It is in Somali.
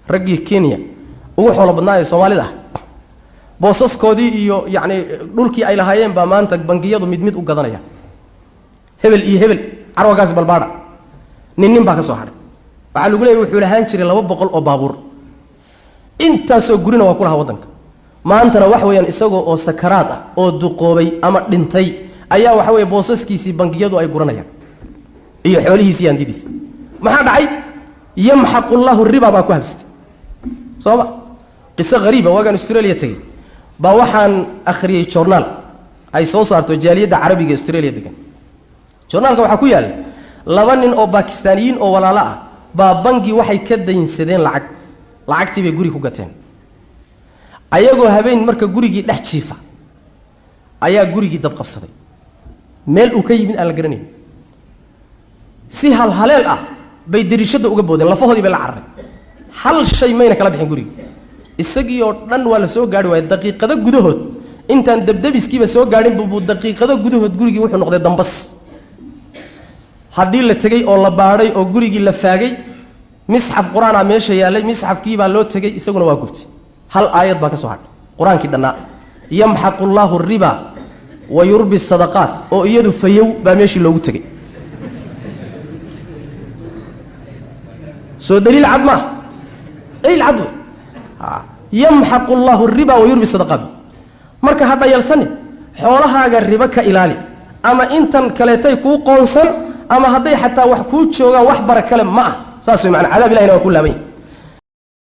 Raggii Kenya ugu xoolo badnaa ee Soomaalida ah, boosaskoodii iyo yacni dhulkii ay lahaayeen baa maanta bangiyadu mid mid u gadanaya. Hebel iyo hebel carwagaasi balbaadha, nin nin baa ka soo hadhay. Waxaa lagu leeyay wuxuu lahaan jiray 200 oo baabuur, intaasoo gurina waa ku lahaa waddanka. Maantana waxa weeyaan isagoo oo sakaraad ah oo duqoobay ama dhintay ayaa waxa weeye boosaskiisii bangiyadu ay guranayaan iyo xoolihiisii, hantidiisi. Maxaa dhacay? Yamxaqu llahu riba baa ku habsatay, soo ma? Qiso hariiba, waagaan Australia tegey baa waxaan akhriyey joornaal ay soo saarto jaaliyadda Carabiga Australia degan. Joornaalka waxaa ku yaalla laba nin oo Bakistaaniyiin oo walaalo ah baa bangi waxay ka daynsadeen lacag. Lacagtii bay guri ku gateen. Ayagoo habeen marka gurigii dhex jiifa ayaa gurigii dab qabsaday, meel uu ka yimid aan la garanayn. Si halhaleel ah bay dariishadda uga boodeen, lafahoodii bay la cararay, hal shay mayna kala bixin. Gurigii isagii oo dhan waa la soo gaari waayey. Daqiiqado gudahood, intaan dabdabiskiiba soo gaadhin buu daqiiqado gudahood gurigii wuxuu noqday dambas. Haddii la tegey oo la baadhay oo gurigii la faagay, misxaf qur-aanaa meesha yaallay, misxafkii baa loo tegey, isaguna waa gubtay. Hal aayad baa ka soo hadhay, qur-aankii dhannaa, yamxaqu llaahu riba wa yurbi sadaqaat, oo iyadu fayow baa meeshii loogu tegey. Soo daliil cad maaha? Daliil cad wey. Yamxaqu llaahu riba wa yurbi sadaqaat. Marka ha dhayalsani, xoolahaaga ribo ka ilaali, ama intan kaleetay kuu qoonsan, ama hadday xataa wax kuu joogaan wax bara kale ma ah. Saas wey macnaa. Cadaab ilahina waa ku laaban yahy.